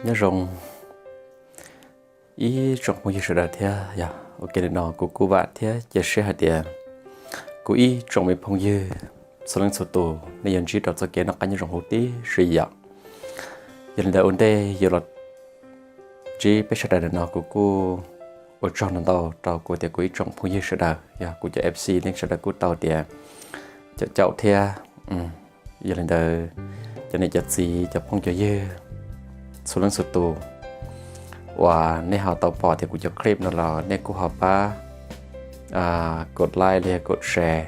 Nyob zoo ib tsoom phooj ywg sawv daws thiab yog ua ke li no kuv kuj vam thiab cia siab hais tias kuv ib tsoom me phooj ywg txhua leej txhua tus nej yuav ntsib rau txoj kev noj qab nyob zoo huv tib si yom. Yog li ntawd ua ntej yuav los ntsib peb sawv daws no kuv kuj ua tsaug ntau ntau rau kuv tias kuv ib tsoom phooj ywg sawv daws yog kuv cov F C nej sawv daws kuj tau tias caum caum thiab. Yog li ntawd cov niam cov txiv cov phooj cov ywg txhua leej txhua tus uas nej ho tau pom tias kuv cov clip no los nej kuj ho pab kod like los yog kod share,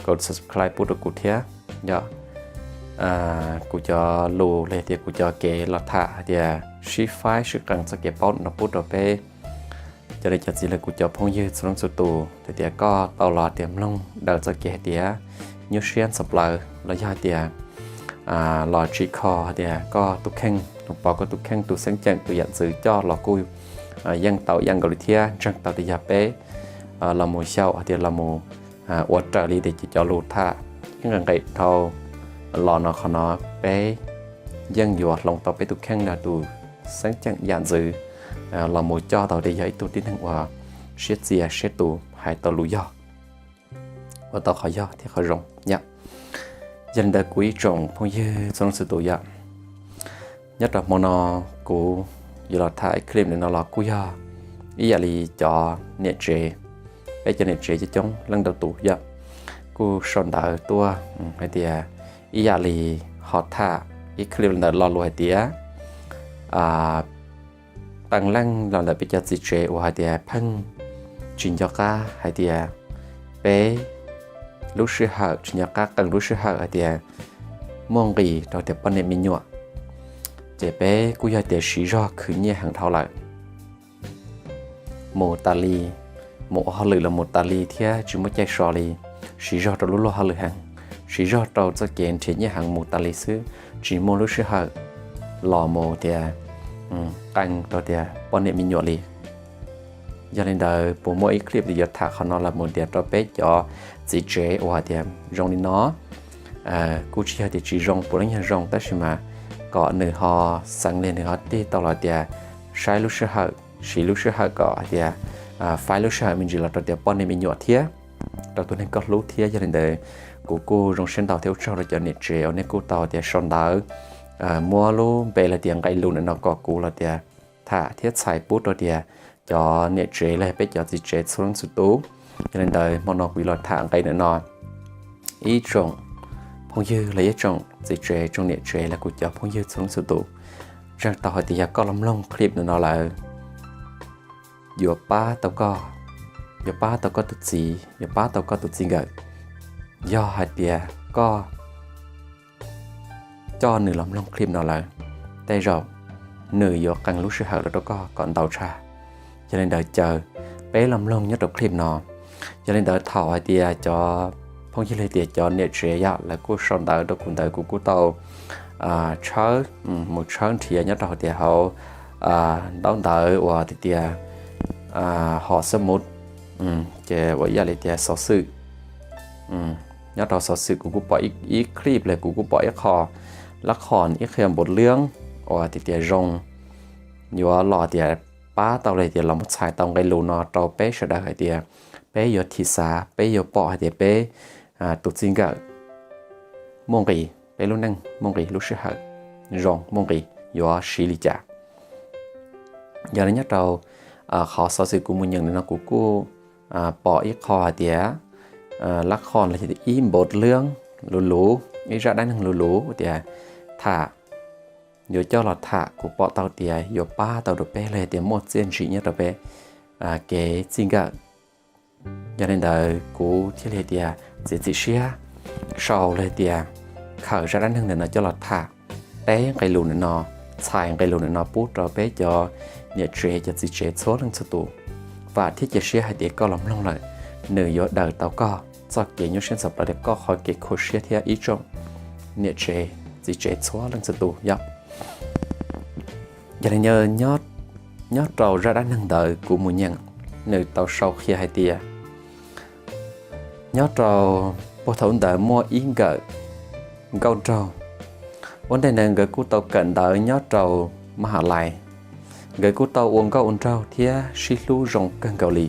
kod subscribe pub rau kuv thiab yom. Kuv cov lus los yog tias kuv cov kev los tham hais tias sib faib sib qee txoj kev paub no pub rau peb cov niam cov txiv los kuv cov phooj ywg txhua leej txhua tus hais tias koj tau los tias mloog daws txoj kev hais tias nyuaj siab ntxhov plawv los yog hais tias los tsim kho hais tias koj tus kheej, pom koj tus kheej tus xeeb ceem tus yam ntxwv coj los kuj yeej tau ib yam nkaus li thiab ntseeg tau tias yog peb los mus xyaum hais tias los mus ua raws li tias cov lus tham ib nqe nqe dhau los no qhov no peb yeej yuav hloov tau peb tus kheej los tus xeeb ceem yam ntxwv los mus coj tau tias yog ib tug tib neeg uas siab txias siab tus hais tau lus yog, ua tau qhov yog thiab qhov zoo yom. Yog li ntawd kuv ib tsoom phooj ywg txhua leej txhua tus yom, nyob rau hmo no kuv yuav los tham ib clip no los kuj yog ib yam li cov niam tsev, peb cov niam tsev coob coob leej ntau tus yom, kuj sau ntawv tuaj hais tias ib yam li ho tham ib clip ntawm lo lus hais tias qee leej los ntawm peb cov txiv tsev uas hais tias pheej tsis nco qab hais tias peb lub sij hawm, tsis nco qab qee lub sij hawm hais tias muaj nqis rau tias poj niam me nyuam. Ces peb kuj yog tias siv zog khwv nyiaj heev dhau lawm, mus tas li, mus ua hauj lwm los mus tas li thiab tsis muaj caij so li, siv zog rau lub luag hauj lwm heev, siv zog rau txoj kev nrhiav nyiaj heev mus tas li xwb, tsis muaj lub sij hawm los mus tias qee rau tias poj niam me nyuam li. Yog li ntawd puas muaj ib clip li yuav tham qhov no los mus tias rau peb cov txiv tsev uas hais tias zoo li no, kuj tsis yog tias tsis zoo, puav leej yog zoo tab sis mas kom nws ho xeev li nws ho tig tau los tias saib lub sij hawm, siv lub sij hawm kom hais tias faib lub sij hawm me ntsis los rau tias poj niam me nyuam thiab rau tus neeg koj hlub thiab. Yog li ntawd kuv kuj zoo siab ntau thiab ua tsaug rau cov niam tsev uas nej kuj tau tias sau ntawv muab lub npe los tias nqe lus ntawm no kom kuv los tias tham thiab txhais pub rau tias cov niam tsev los peb cov txiv tsev txhua leej txhua tus. Yog li ntawd hmo no kuv yuav los tham nqe ntawm no, ib tsoom phooj ywg los ib tsoom txiv tsev tsoom niam tsev los kuv cov phooj ywg txhua leej txhua tus, ntseeg tau hais tias yog koj los mloog clip ntawm no lawm yuav pab tau koj, yuav pab tau koj tus txiv, yuav pab tau koj tus txij nkawm. Yog hais tias koj coj nws los mloog clip no lawm, tej zaum nws yuav qee lub sij hawm los rau koj kom ntau tshaj. Yog li ntawd caw peb los mloog nyob rau clip no. Yog li ntawd thaum hais tias cov phooj ywg los tias cov niam tsev yom lawv kuj sau ntawv rau kuv ntawd kuv kuj tau tshawb, mus tshawb nrhiav nyob rau hais tias hauv ntaub ntawv uas tias hom xab muv, ces uas ib yam li tias xov xwm. Nyob rau xov xwm kuv kuj pom ib clip los kuv kuj pom ib qho lab qhon ib qho npau lwb uas tias tias zoo, yuav los tias pab tau los tias los mus txhais tau nqe lus no rau peb sawv daws hais tias peb yuav thim xav, peb yuav pom hais tias peb tus txij nkawm muaj nqis, peb lub neej muaj nqis, lub sij hawm zoo muaj nqis yuav siv li cas. Yog li nyob rau qhov xov xwm kuv mus nyeem no kuv kuj pom ib qho hais tias lab qhon los yog ib npau lwb luv luv, ib zaj dab neeg luv luv tias tham, yuav coj los tham kuv pom tau tias yuav pab tau rau peb los yog tias muaj txiaj ntsim nyob rau peb kev txij nkawm. Yog li ntawd kuv thiaj li hais tias txiav txim siab sau los yog tias khaws zaj dab neeg ntawm no coj los tham, teb nqe lus ntawm no, txhais nqe lus ntawm no pub rau peb cov niam tsev cov txiv tsev txhua leej txhua tus. Vam thiab cia siab hais tias koj los mloog lawm, nws yuav daws tau koj txoj kev nyuaj siab ntxhov plawv, koj qhov kev khuv siab thiab ib tsoom niam tsev txiv tsev txhua leej txhua tus yom. Yog li nyob rau zaj dab neeg ntawd kuv mus nyeem, nws tau sau qhia hais tias nyob rau puag thaum ntawd muaj ib nkawm nkauj nraug, ua ntej ntawd nkawd kuj tau kawm ntawv nyob rau mab has lais. Nkawd kuj tau ua nkauj ua nraug thiab sib hlub zoo kawg nkaus li.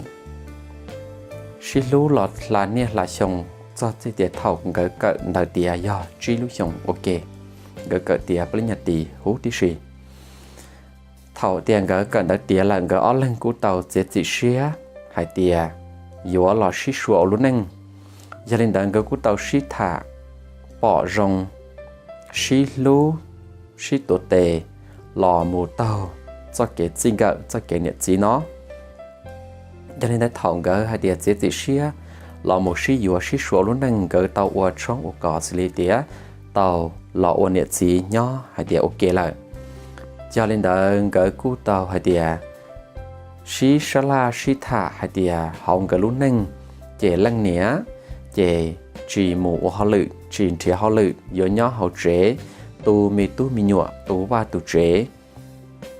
Sib hlub los hla niaj hla xyoo, txog txij tias thaum nkawd kawm ntawv tiav yog tsib lub xyoos ua ke. Nkawd kawm tiav peb lub nyuag tim huv tib si. Thaum tias nkawd kawm ntawv tiav lawm, nkawd ob leeg kuj tau txiav txim siab hais tias yuav los sib sua ua lub neej. Yog li ntawd nkawd kuj tau sib tham pom zoo, sib hlub, sib tuav tes los mus taug txoj kev txij nkawm txoj kev niam txiv no. Yog li ntawd thaum nkawd hais tias txiav txim siab los mus sib yuav sib sua ua lub neej, nkawd tau ua tshoob ua kos xws li tias tau los ua niam txiv nyob hais tias ua ke lawm. Yog li ntawd nkawd kuj tau hais tias sib sab laj sib tham hais tias hauv nkawd lub neej ces leej niam ces tsis mus ua hauj lwm, tsis nrhiav hauj lwm, yuav nyob hauv tsev tu me tub me nyuam, tu vaj tu tsev,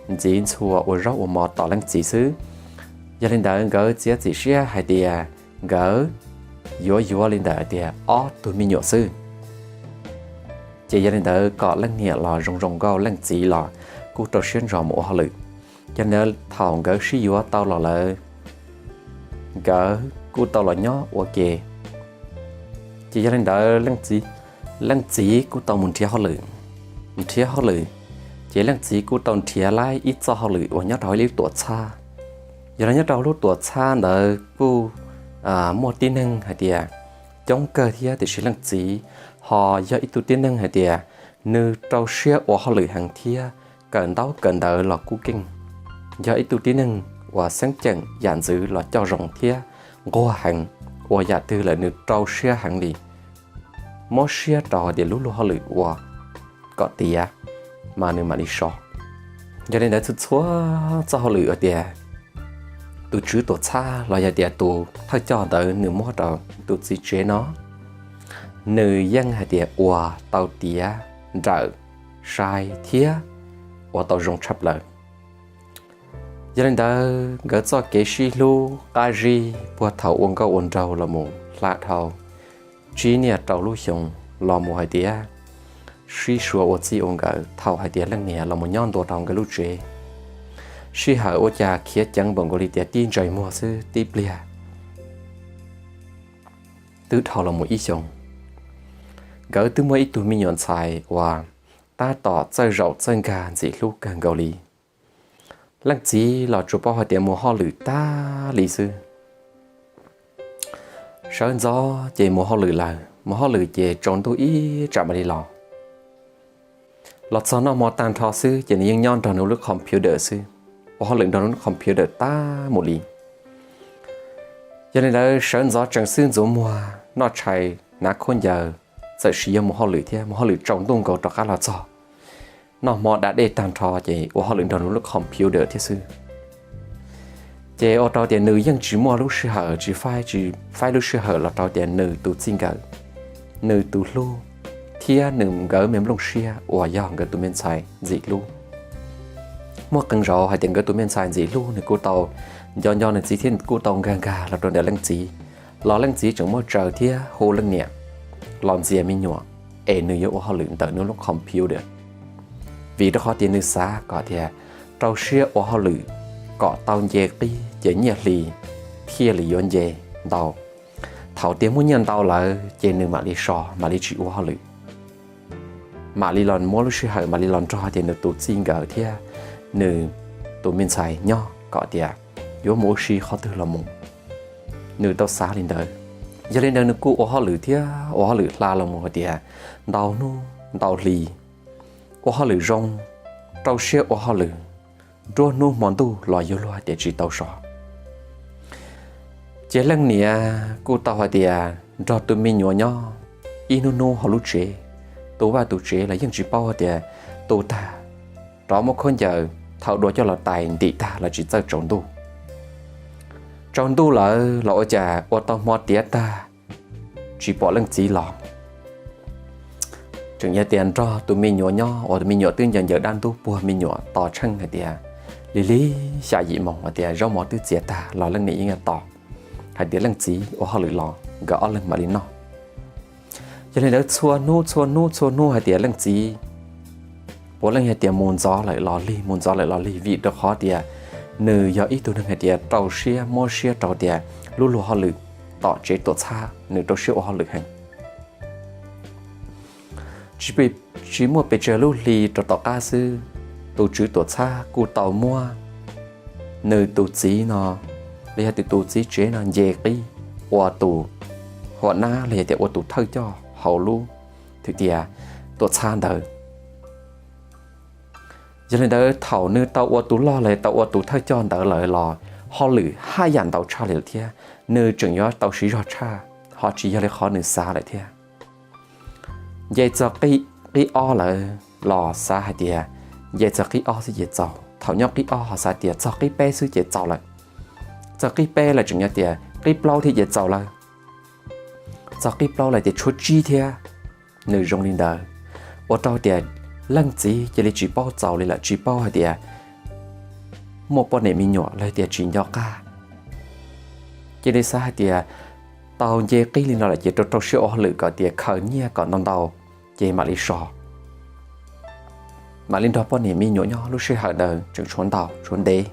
ntxiv ntxhua ua zaub ua mov tos leej txiv xwb. Yog li ntawd nkawd txiav txim siab hais tias nkawd yuav yuav li ntawm tias ob tug me nyuam xwb. Ces yog li ntawd kom leej niam los zoo zoo nkauj, leej txiv los kuj rau siab ntso mus ua hauj lwm. Yog li ntawd thaum nkawd sib yuav tau los lawm, nkawd kuj tau los nyob ua ke. Ces yog li ntawd leej txiv kuj tau mus nrhiav hauj lwm, nrhiav hauj lwm, ces leej txiv kuj tau nrhiav laib ib txoj hauj lwm uas nyob rau hauv ib lub tuam txhab. Yog li nyob rau lub tuam txhab ntawd kuj muaj tib neeg hais tias coob kawg thiab, tiam sis leej txiv ho yog ib tug tib neeg hais tias nws rau siab ua hauj lwm heev thiab kawm ntaub kawm ntawv los kuj keej. Yog ib tug tib neeg uas xeeb ceem yam ntxwv los coj zoo thiab nquag heev, ua yam twg lawm nws rau siab heev li, mob siab rau hais tias lub luag hauj lwm ua kom tiav mas nws mam li so. Yog li ntawd txhua txhua txoj hauj lwm hais tias tus tswv tuam txhab los yog tias tus thawj coj ntawd nws muab rau tus txiv tsev no, nws yeej hais tias ua tau tiav, nrawm, sai thiab ua tau zoo tshaj plaws. Yog li ntawd nkawd txoj kev sib hlub qab zib puag thaum ua nkauj ua nraug los mus hla dhau tsib niaj rau lub xyoo los mus hais tias sib sua ua txij ua nkawm thaum hais tias leej niam los mus nyob ntua rau nkawd lub tsev. Sij hawm ua cas khiav ceev npaum nkaus li tias tib ntsais muag xwb tib pliag twb dhau los mus ib xyoos. Nkawd twb muaj ib tug me nyuam ntxhais uas tab tom txawj zaum txawj nkag ntxim hlub kawg nkaus li. Leej txiv los tsuas paub hais tias mus hauj lwm tag li xwb. Sawv ntxov ces mus hauj lwm lawm, mus hauj lwm ces tsaus ntuj ib tsam mam li los. Los txog noj hmo tag nrho xwb ces nws yeej nyob nrog nws lub computer xwb, ua hauj lwm nrog nws lub computer tag mus li. Yog li ntawd sawv ntxov tseem xwb ntxuav muag noj tshais hnav khaub ncaws, txawm sis yog mus hauj lwm thiab, mus hauj lwm tsaus ntuj nkaus rov qab los txog, noj hmo da dej tag nrho ces ua hauj lwm nrog nws lub computer thiab xwb. Ces ua rau tias nws yeej tsis muaj lub sij hawm, tsis faib, tsis faib lub sij hawm los rau tias nws tus txij nkawm, nws tus hlub thiab nws nkawd me nplooj siab uas yog nkawd tus me ntxhais ntxim hlub. Muaj qee zaus hais tias nkawd tus me ntxhais ntxim hlub nws kuj tau nco nco nws txiv thiab kuj tau nkag nkag los rau ntawm leej txiv, los leej txiv tseem muaj tsaws thiab hu leej niam los ntxias me nyuam es nws yuav ua hauj lwm ntawm nws lub computer. Vim rau qhov tias nws xav kom tias rau siab ua hauj lwm kom tau nce qib ces nyiaj hli thiaj li yuav nce ntau. Thaum tias muaj nyiaj ntau lawm ces nws mam li so, mam li tsis ua hauj lwm, mam li los muab lub sij hawm mam li los nrog tias nws tus txij nkawm thiab nws tus me ntxhais nyob kom tias yuav mus ua si qhov twg los mus. Nws tau xav li ntawd. Yog li ntawd nws kuj ua hauj lwm thiab ua hauj lwm hla los mus hais tias ntau hnub ntau hli, ua hauj lwm zoo, rau siab ua hauj lwm, nruab hnub hmo ntuj los yuav luag tias tsis tau so. Ces leej niam kuj tau hais tias nrog tus me nyuam nyob ib hnub hnub hauv lub tsev, tu vaj tu tsev los yeej tsis paub hais tias tu tag, rov muab khaub ncaws thau dua coj los tais ntim tag los tsis txawj tsaus ntuj. Tsaus ntuj lawm los ua cas ua tau hmo tiav tag tsis pom leej txiv los. Tseem yog tias nrog tus me nyuam nyob uas tus me nyuam twb ncaws ncaws dab ntub puag me nyuam tos tsheej hais tias lig lig xya yim moos hais tias zaub mov twb txias tag los leej niam yeej yuav tos hais tias leej txiv ua hauj lwm los nkawd ob leeg mam li noj. Yog li ntawd txhua hnub txhua hnub txhua hnub hais tias leej txiv puav leej yog tias mus ntxov lawm los lig, mus ntxov lawm los lig, vim rau qhov tias nws yog ib tug neeg hais tias rau siab muab siab rau tias lub luag hauj lwm tom tsev tuam txhab nws rau siab ua hauj lwm heev. Tsis muaj pes tsawg lub hli rau tom qab xwb, tus tswv tuam txhab kuj tau muab nws tus txiv no, los yog tias tus txiv tsev no nce qib ua tus huam nab los yog tias ua tus thawj coj hauv lub thwm tiaj tuam txhab ntawd. Yog li ntawd thaum nws tau ua tus loj los tau ua tus thawj coj ntawd lawm los hauj lwm haj yam ntau tshaj li lawm thiab, nws tseem yuav tau siv zog tshaj, ho tsis yog li qhov nws xav lawm thiab. Nce txog qib ob lawm los xav hais tias nce txog qib ob xwb ces txaus, thaum nyob qib ob ho xav tias txog qib peb xwb ces txaus lawm, txog qib peb lawm tseem yog tias qib plaub thiab ces txaus lawm, txog qib plaub lawm tias tshuav tsib thiab. Nws zoo li ntawd ua rau tias leej txiv cia li tsis paub txaus li lawm, tsis paub hais tias muaj poj niam me nyuam los tias tsis nco qab. Cia li xav hais tias tau nce qib li no lawm ces rau rau siab ua hauj lwm kom tias khaws nyiaj kom ntau ntau ces mam li so, mam li nrog poj niam me nyuam nyob. Lub sij hawm ntawd tseem tshuav ntau tshuav ntev,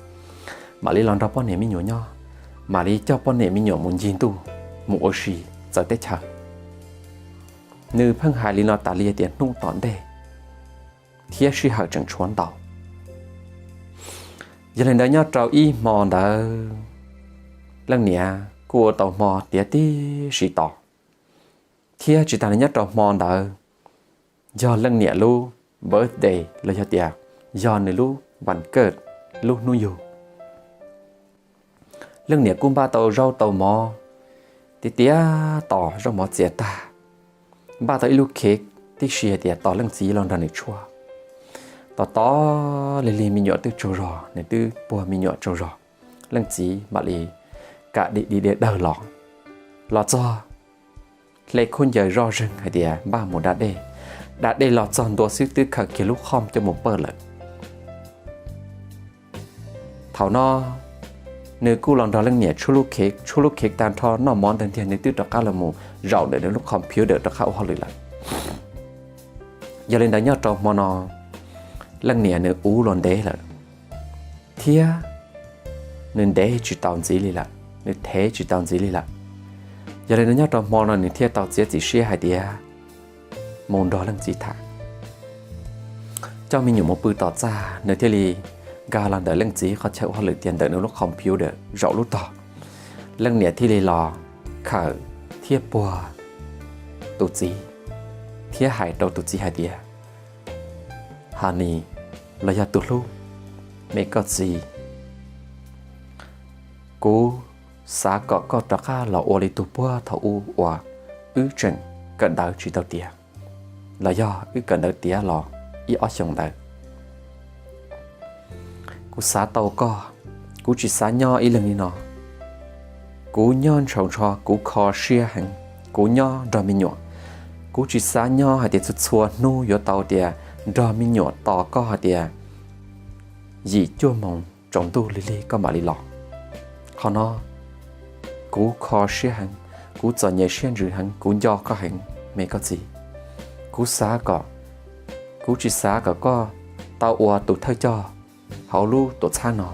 mam li los nrog poj niam me nyuam nyob, mam li coj poj niam me nyuam mus ncig ntuj, mus ua si txawv teb chaws. Nws pheej hais li no tas li tias hnub tom ntej thiab sij hawm tseem tshuav ntau. Yog li ntawd nyob rau ib hmo ntawd leej niam kuj ua tau hmo tiav tib si tos, thiab tsis tas li nyob rau hmo ntawd yog leej niam lub birthday los yog tias yog nws lub vas kawj, lub hnub yug. Leej niam kuj npaj tau zaub tau mov tiav tiav tos, zaub mov txias tag, npaj tau ib lub cake tib si hais tias tos leej txiv los nrog nws tshuab. Tos tos lig lig me nyuam twb tsaug zog, nws twb puag me nyuam tsaug zog, leej txiv mam li kam di di dawg los. Los txog hle khaub ncaws zoj zeeg hais tias npaj mus da dej, da dej los txog ntua xwb twb khaws kiag lub qhoj coj mus pawj lawm. Thaum no nws kuj los nrog leej niam tshuab lub cake, tshuab lub cake tag nrho noj mov ntawd ntiag nws twb rov qab los mus zaum ntawm nws lub computer rov qab ua hauj lwm lawm. Yog li ntawd nyob rau hmo no leej niam nws ua los ntev lawm, thiab nws ntev tsis tau ntxiv li lawm, nws thev tsis tau ntxiv li lawm. Yog li ntawd nyob rau hmo no nws thiaj tau txiav txim siab hais tias mus nrog leej txiv tham, coj me nyuam mus pw tom txaj, nws thiaj li nkag los ntawm leej txiv qhov chaw ua hauj lwm tias ntawm nws lub computer zaum lub tog. Leej niam thiaj li los khawm thiab puag tus txiv, thiab hais rau tus txiv hais tias, Honey, los yog tus hlub, me koj txiv, kuv xav kom koj rov qab los ua li tus puag thaum ub uas wb tseem kawm ntawv tsis tau tiav, los yog wb kawm ntawv tiav los ib ob xyoos ntawd. Kuv xav tau koj, kuv tsis xav nyob ib leeg li no. Kuv nyob ntshaus ntsho kuv kho siab heev, kuv nyob nrog me nyuam. Kuv tsis xav nyob hais tias txhua txhua hnub yuav tau tias nrog me nyuam tos koj hais tias yim cuaj moos tsaus ntuj lig lig koj mam li los. Qhov no kuv kho siab heev, kuv txom nyem siab ntsws heev, kuv nco koj heev me koj txiv. Kuv xav kom, kuv tsis xav kom koj tau ua tus thawj coj hauv lub tuam txhab no,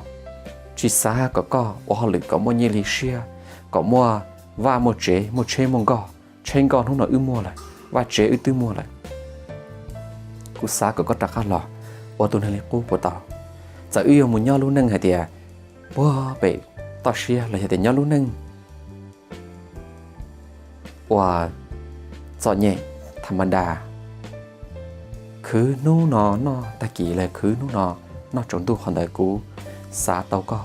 tsis xav kom koj ua hauj lwm kom muaj nyiaj li siab, kom muaj vaj muaj tsev, muaj tsheb muaj nkoj. Tsheb nkoj hnub no wb muaj lawm, vaj tsev wb twb muaj lawm. Kuv xav kom koj rov qab los ua tus neeg li qub puas tau? Txawm wb yuav mus nyob lub neej hais tias puag pem toj siab los yog tias nyob lub neej uas txom nyem tha ma da, khwv hnub no noj tag kis los khwv hnub no noj tsaus ntuj, qhov ntawd kuv xav tau koj.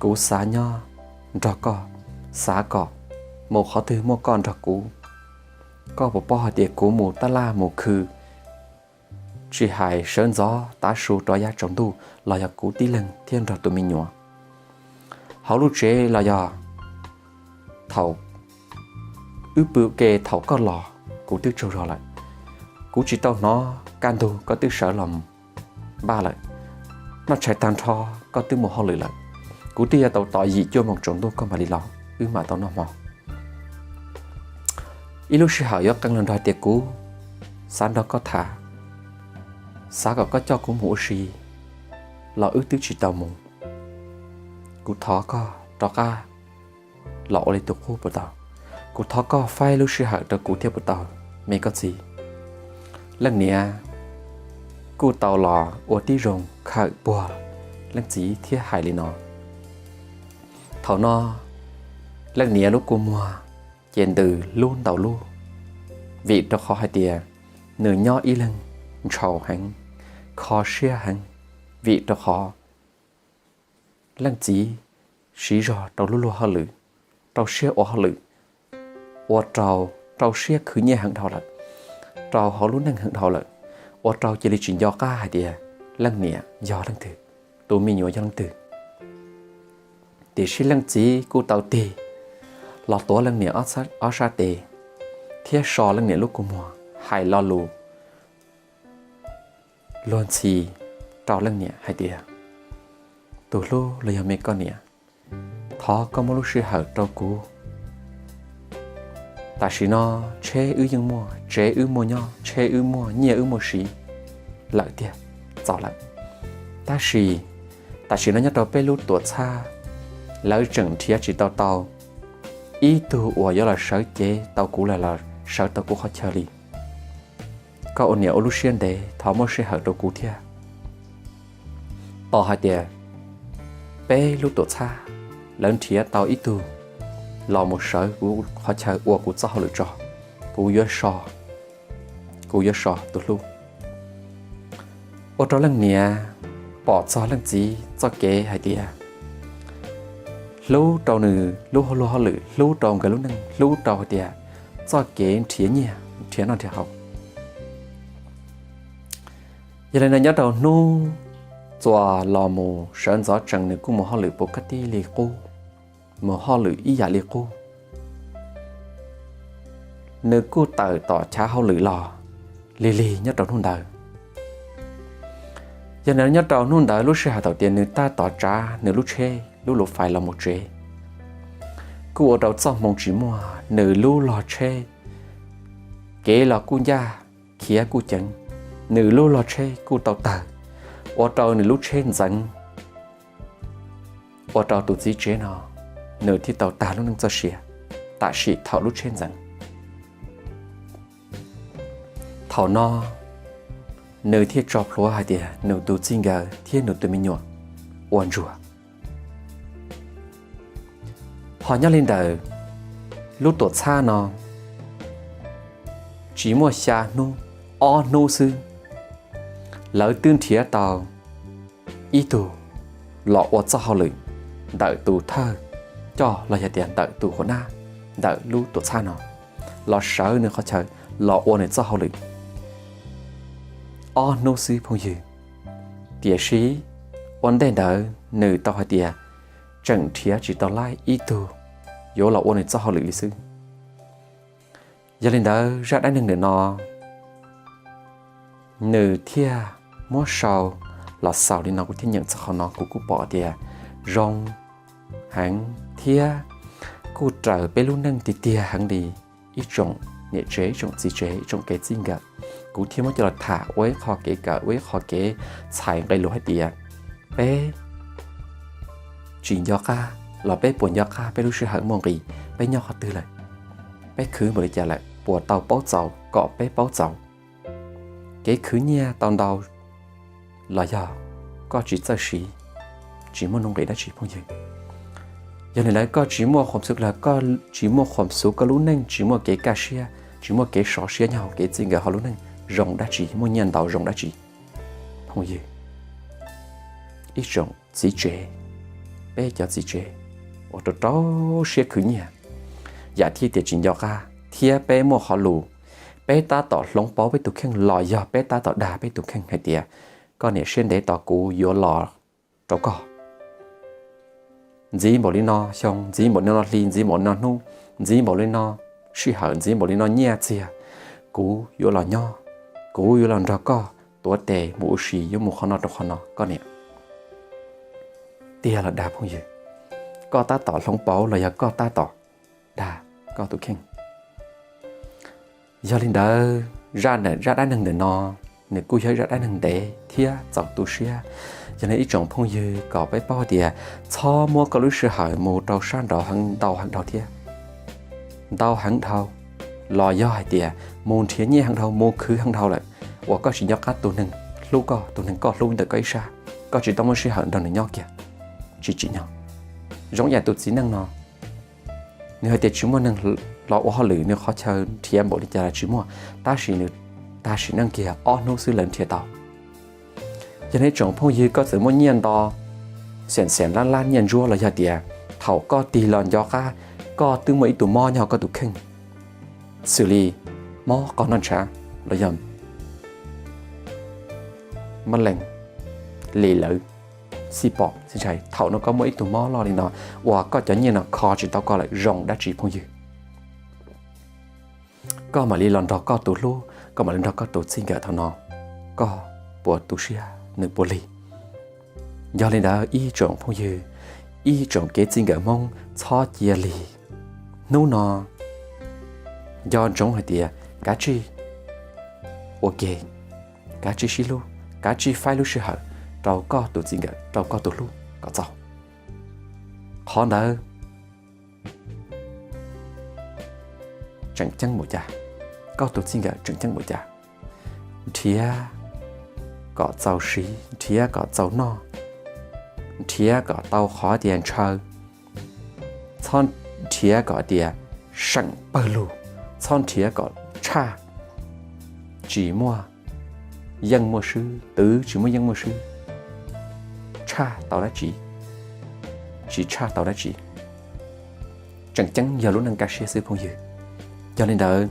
Kuv xav nyob nrog koj, xav kom mus qhov twg muaj koj nrog kuv. Koj puas paub hais tias kuv mus tab laj mus khw, tsis hais sawv ntxov tav su rov yav tsaus ntuj los yog kuv tib leeg thiab nrog tus me nyuam. Hauv lub tsev los yog thaum wb pw ke thaum koj los kuv twb tsaug zog lawm. Kuv tsis tau hnov kaj ntug koj twb sawv los npaj lawm. Noj tshais tag nrho koj twb mus hauj lwm lawm. Kuv twb yuav tau tos yim cuaj moos tsaus ntuj koj mam li los wb mam tau noj hmo. Ib lub sij hawm yuav qee los nrog tias kuv xav nrog koj tham, xav kom koj coj kuv mus ua si los wb twb tsis tau mus. Kuv thov koj rov qab los ua li tus qub puas tau? Kuv thov koj faib lub sij hawm rau kuv thiab puas tau, me koj txiv? Leej niam kuj tau los ua tib zoo khawm puag leej txiv thiab hais li no. Thaum no leej niam lub kua muag ces ntws lub ntau lub, vim rau qhov hais tias nws nyob ib leeg ntshau heev, kho siab heev, vim rau qhov leej txiv siv zog rau lub luag hauj lwm, rau siab ua hauj lwm, ua rau, rau siab khwv nyiaj heev dhau lawm, rau hauv lub neej heev dhau lawm, ua rau cia li tsis nco qab hais tias leej niam yog leej twg, tus me nyuam yog leej twg. Tiam sis leej txiv kuj tau tig los tuav leej niam ob sab tes thiab so leej niam lub kua muag, hais lo lus luag ntxhi rau leej niam hais tias, tus hlub los yog me koj niam, thov koj muab lub sij hawm rau kuv. Tam sim no tsheb wb yeej muaj, tsev wb muaj nyob, tsheb wb muaj, nyiaj wb muaj siv lawm tiag, txaus lawm. Tab sis tam sim no nyob rau peb lub tuam txhab, lawv tseem nrhiav tsis tau tau ib tug uas yuav los sawv cev tau kuv los sawv tau kuv qhov chaw li. Koj ua niam ua lub siab ntev, thov muab sij hawm rau kuv thiab. Tos hais tias peb lub tuam txhab lawv nrhiav tau ib tug los mus sawv kuv qhov chaw ua kuv txoj hauj lwm tso, kuv yuav so, kuv yuav so tus hlub. Ua rau leej niam pom txog leej txiv txoj kev hais tias hlub rau nws lub hauj lwm, hlub rau nkawd lub neej, hlub rau hais tias txoj kev nrhiav nyiaj nrhiav noj nrhiav haus. Yog li no nyob rau hnub txuas los mus sawv ntxov tsees nws kuj mus hauj lwm puv kab tib li qub, mus hauj lwm ib yam li qub. Nws kuj tawm tom chav hauj lwm los lig lig nyob rau hnub ntawd. Yog li no nyob rau hnub ntawd lub sij hawm thaum tias nws tab tom tsav nws lub tsheb lub luv fais los mus tsev, kuj ua rau txoj hmoo tsis muaj, nws lub log tsheb kev los kuj ncaj, khiav kuj ceev, nws lub log tsheb kuj tau tawg, ua rau nws lub tsheb ntxeev, ua rau tus txiv tsev no nws thiaj tau tag lub neej txoj sia tam sim thaum lub tsheb ntxeev. Thaum no nws thiaj tso plhuav hais tias nws tus txij nkawm thiab nws tus me nyuam ua ntsuag. Ho nyob li ntawm lub tuam txhab no tsis muaj xya hnub, ob hnub xwb, lawv twb nrhiav tau ib tug los ua txoj hauj lwm ntawm tus thawj coj los yog tias ntawm tus hua nab ntawm lub tuam txhab no los sawv nws qhov chaw los ua nws txoj hauj lwm. Ob hnub xwb phooj ywg, tiam sis ua ntej ntawd nws tau hais tias tseem nrhiav tsis tau laib ib tug yuav los ua nws txoj hauj lwm li xwb. Yog li ntawd zaj dab neeg ntawm no nws thiaj muab sau los xaus li no, kuv thiaj nyeem txog qhov no kuv kuj pom tias zoo heev thiab kuj raws peb lub neej tiag tiag heev li. Ib tsoom niam tsev, ib tsoom txiv tsev, ib tsoom kev txij nkawm, kuv thiaj muab coj los tham ua ib qho kev kawm, ua ib qho kev txhais nqe lus hais tias peb tsis nco qab los peb puas nco qab peb lub sij hawm muaj nqis, peb nyob qhov twg lawm, peb khwv npaum li cas lawm, puas tau paub txaus kom peb paub txaus. Kev khwv nyiaj tau ntau los yog koj tsis txawj siv, tsis muaj nuj nqis dab tsi phooj ywg. Yog li ntawd koj tsis muaj khuam xu los koj tsis muaj khuam xu koj lub neej tsis muaj kev kaj siab, tsis muaj kev sov siab nyob hauv kev txij nkawm hauv lub neej zoo dab tsi, muaj nyiaj ntau zoo dab tsi phooj ywg. Ib tsoom txiv tsev, peb cov txiv tsev uas rau rau siab khwv nyiaj, yam thiab tias tsis nco qab thiab peb muaj qhov lus, peb tab tom hloov pauv peb tus kheej los yog peb tab tom dag peb tus kheej hais tias koj niam siab ntev tos kuv yuav los rau koj. Ntxiv npaum li no xyoo, ntxiv npaum li no hli, ntxiv npaum li no hnub, ntxiv npaum li no sij hawm, ntxiv npaum li no nyiaj txiag, kuv yuav los nyob, kuv yuav los nrog koj tuav tes mus ua si, yuav mus qhov no rau qhov no koj niam. Tiag los dag phooj ywg, koj tab tom hloov pauv los yog koj tab tom dag koj tus kheej? Yog li ntawd zaj dab neeg ntawm no nws kuj yog ib zaj dab neeg ntev thiab txaus tu siab. Yog li ib tsoom phooj ywg kom peb paub tias txhob muab koj lub sij hawm mus rau sab nraud heev ntau heev dhau thiab, ntau heev dhau, los yog hais tias mus nrhiav nyiaj heev dhau, mus khwv heev dhau lawm, uas koj tsis nco qab tus neeg hlub koj, tus neeg koj hlub ntawm koj ib sab, koj tsis tau muaj sij hawm nrog nws nyob kiag, tsis tsim nyog. Zoo yam tus txiv neej no, nws hais tias tsis muaj neeg los ua hauj lwm nws qhov chaw nrhiav npaum li cas los tsis muaj, tab sis nws tag sim neej kiag ob hnub xwb lawv nrhiav tau. Yog li tsoom phooj ywg, koj txawm muaj nyiaj nto, xiam xiam lab lab nyiaj ntsuab los yog tias thaum koj tig los nco qab koj twb muaj ib tug mob nyob koj tus kheej, xws li mob qog noj ntshav los yog mab lees, li lawv, xij pom, thaum no koj muaj ib tug mob loj li no uas koj cov nyiaj no kho tsis tau koj lawm, zoo dab tsi phooj ywg? Koj mam li los nrog koj tus hlub, koj mam li nrog koj tus txij nkawm thaum no, koj puas tu siab, nws puas lig? Yog li ntawd ib tsoom phooj ywg, ib tsoom kev txij nkawm Hmoob, txhob cia lig. Hnub no nco ntsoov hais tias kav tsij ua ke, kav tsij sib hlub, kav tsij faib lub sij hawm rau koj tus txij nkawm, rau koj tus hlub kom txaus. Qhov ntawd tseem ceeb npaum cas, koj tus txij nkawm tseem ceeb npaum cas, nrhiav kom txaus siv, nrhiav kom txaus noj, nrhiav kom tau qhov tias ntshaw, txhob nrhiav kom tias seem pawg lug, txhob nrhiav kom tshaj, tsis muaj yeej muaj swb, twv tsis muaj yeej muaj swb, tshaj tau dab tsi, tsis tshaj tau dab tsi. Tseem ceeb yog lub neej kaj siab xwb phooj ywg. Yog li ntawd,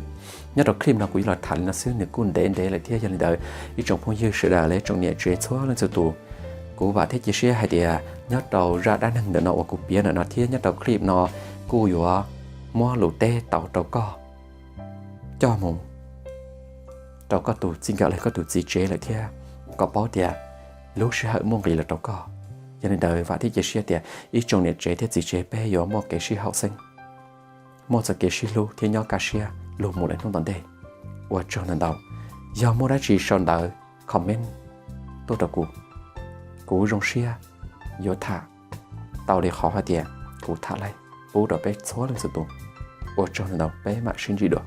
nyob rau clip no kuv yuav los tham li no xwb, nws kuj ntev ntev lawm thiab. Yog li ntawd ib tsoom phooj ywg sawv daws los yog tsoom niam tsev txhua leej txhua tus, kuv vam thiab cia siab hais tias nyob rau zaj dab neeg ntawm no uas kuv piav ntawm no thiab nyob rau clip no kuj yuav muab lus teb tau rau koj coj mus rau koj tus txij nkawm los koj tus txiv tsev lawm thiab, kom paub tias lub sij hawm muaj nqis los rau koj. Yog li ntawd vam thiab cia siab tias ib tsoom niam tsev thiab txiv tsev peb yuav muaj kev sib haum xeeb, muaj txoj kev sib hlub thiab nyob kaj siab lug mus lawm hnub tom ntej. Ua tsaug ntau ntau. Yog muaj dab tsi sau ntawv comment tuaj rau kuv, kuv zoo siab yuav tham tau li qhov hais tias kuv tham laib pub rau peb txhua leej txhua tus. Ua tsaug ntau ntau, peb mam sib ntsib dua.